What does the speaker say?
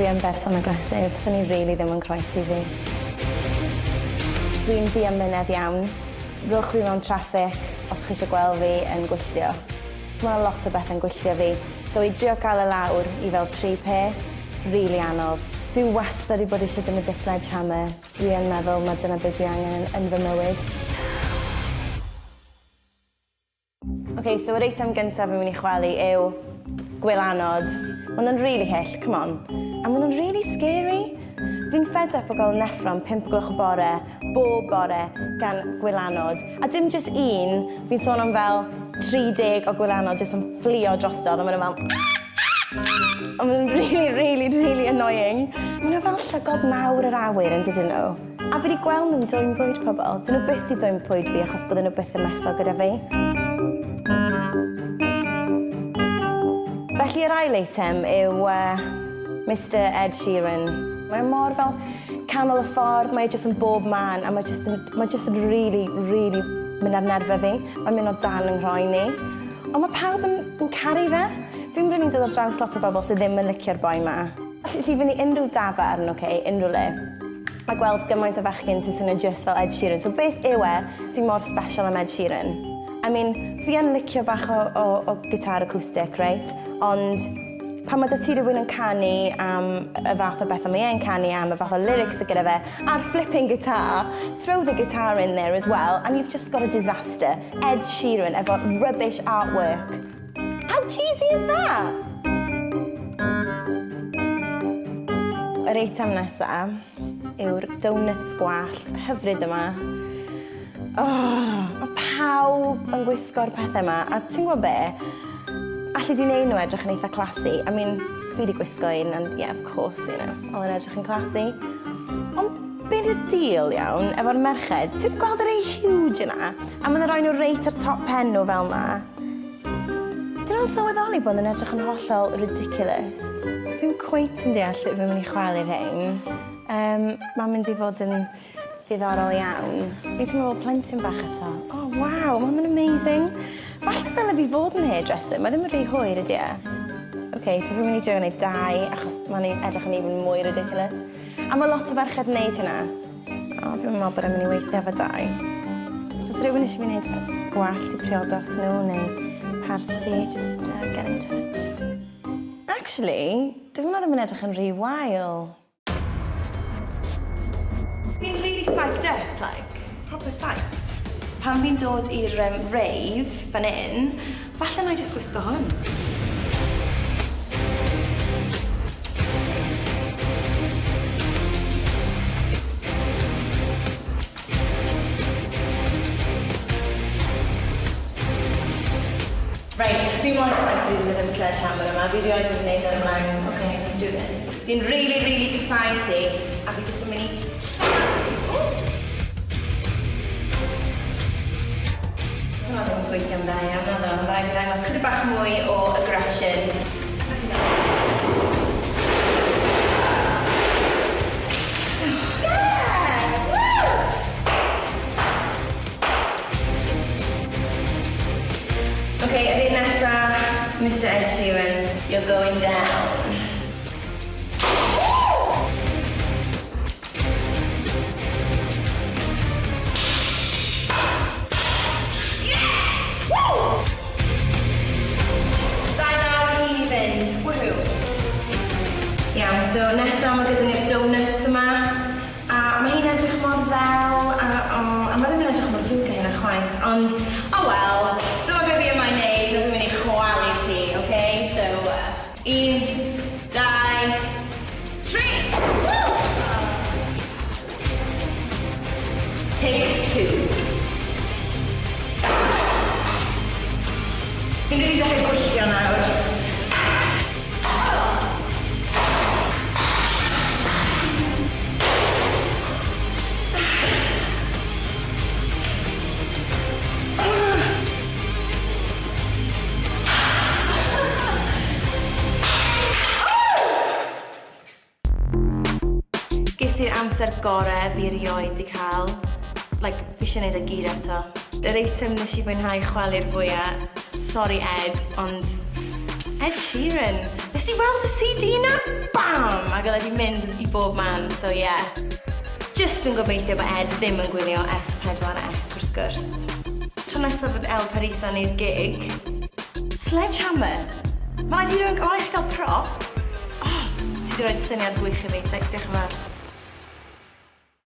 Dwi yn berson aggressive, so ni rili ddim yn croesi fi. Dwi'n ddiamynedd iawn. Rhowch fi mewn traffic os chi eisiau gweld fi yn gwylltio. Mae 'na lot o bethe'n gwylltio fi, so i drio cael e lawr i fel tri peth, rili anodd. Dwi wastad 'di bod eisiau defnyddio sledgehammer, dwi yn meddwl ma' dyna be' dwi angen yn fy mywyd. Ok, so yr eitem gyntaf fi'n mynd i chwalu yw gwylanod. Maen nhw'n really hyll, come on. A maen nhw'n really scary. Fi'n fed up o gael neffro am 5 gloch y bore, bob bore, gan gwylanod. A dim jyst un, fi'n sôn am fel 30 o gwylanod jyst yn fflio drostodd a maen nhw fel A maen nhw'n really, really, really annoying. Maen nhw fel llygod mawr yr awyr yn dydyn nhw? A fi 'di gweld nhw'n dwyn bwyd pobl. Dyn nhw byth 'di dwyn bwyd fi achos bydden nhw byth yn meso gyda fi. Felly yr ail eitem yw uh, Mister Ed Sheeran. Mae o mor fel canol y ffordd, mae e jyst yn bob man a mae jyst yn, mae jyst yn really, really mynd ar nerfau fi. Mae'n mynd o dan yng nghroen i. Ond mae pawb yn, yn caru fe. Fi'n rili'n dod ar draws lot o bobl sydd ddim yn licio'r boi 'ma. Allet ti fynd i unrhyw dafarn, oce, unrhyw le, a gweld gymaint o fechgyn sy'n swnio jyst fel Ed Sheeran. So beth yw e sy'n mor special am Ed Sheeran? I mean, fi yn licio bach o, o, o gitar acoustic, reit? Ond pan mae 'da ti rhywun yn canu am y fath o bethau mae e'n canu am, y fath o lyrics sydd gyda fe, a'r flipping guitar, throw the guitar in there as well, and you've just got a disaster. Ed Sheeran efo rubbish artwork. How cheesy is that? Yr eitem nesa yw'r donuts gwallt hyfryd yma. Oh, mae pawb yn gwisgo'r pethau yma, a ti'n gwybod be? Alli di wneud nhw edrych yn eitha classy. I mean, fi di gwisgo un, and yeah, of course, you know, oedd yn edrych yn classy. Ond be di'r deal iawn efo'r merched? Ti'n gweld yr ei huge yna? A maen nhw'n rhoi nhw reit ar top pen nhw fel yna. Dyn nhw'n sylweddoli bod nhw'n edrych yn hollol ridiculous. Fi'n cweit yn deall sut fi'n mynd i chwalu'r rhain. Um, mae'n mynd i fod yn ddiddorol iawn. Fi'n teimlo fel plentyn bach eto. Oh, waw, mae hwn yn amazing. Falle ddyle fi fod yn hairdresser, mae ddim yn rhy hwyr ydy e? OK, so fi'n mynd i drio gwneud dau, achos mae'n edrych yn even mwy ridiculous. A mae lot o ferched yn neud hynna. O, fi'n meddwl bod e'n mynd i weithio efo dau. So os rhywun eisiau fi wneud gwallt i priodas nhw neu parti, just uh, get in touch. Actually, dyw hwnna ddim yn edrych yn rhy wael. Fi'n really psyched up, like, proper psyched. Pan fi'n dod i'r um, rave fan hyn, falle na i jyst gwisgo hwn. Reit, fi mor excited i ddefnyddio'r sledgehammer yma. Fi rioed wedi gwneud e o'r blaen. Ok, let's do this. Fi'n really, really casáu ti, a fi jyst yn mynd i Hwnna ddim yn gweithio'n dda iawn, naddo. Mae rhaid fi ddangos chydig bach mwy o aggression. Ok, yr un nesa, Mister Ed Sheeran, you're going down. Yes! Woo! Dau lawr, un i fynd. Woohoo! Iawn, so nesa mae gyda ni'r donuts yma. A mae hi'n edrych mor ddel a o, a mae ddim yn edrych mor ddrwg â hynna chwaith, ond oh well, dyma be fi yma i wneud, a fi'n mynd i chwalu ti, ok? So, un, dau, tri! Woo! Take two. Fi'n rili dechrau gwylltio nawr. Ges i'r amser gore fi erioed 'di cael. Like, fi isie neud e gyd eto. Yr eitem nes i fwynhau chwalu'r fwya, sori Ed, ond... Ed Sheeran. Nes i weld y CD 'na? Bam! Ac oedd e 'di mynd i bob man, so yeah. Just yn gobeithio bod Ed ddim yn gwylio S4C wrth gwrs. Tro nesaf fod El Parisa yn neud gig. Sledgehammer! Mae rhaid i rywun, mae rhaid i chi gael prop. Oh, ti 'di rhoi syniad gwych i fi, diolch yn fawr.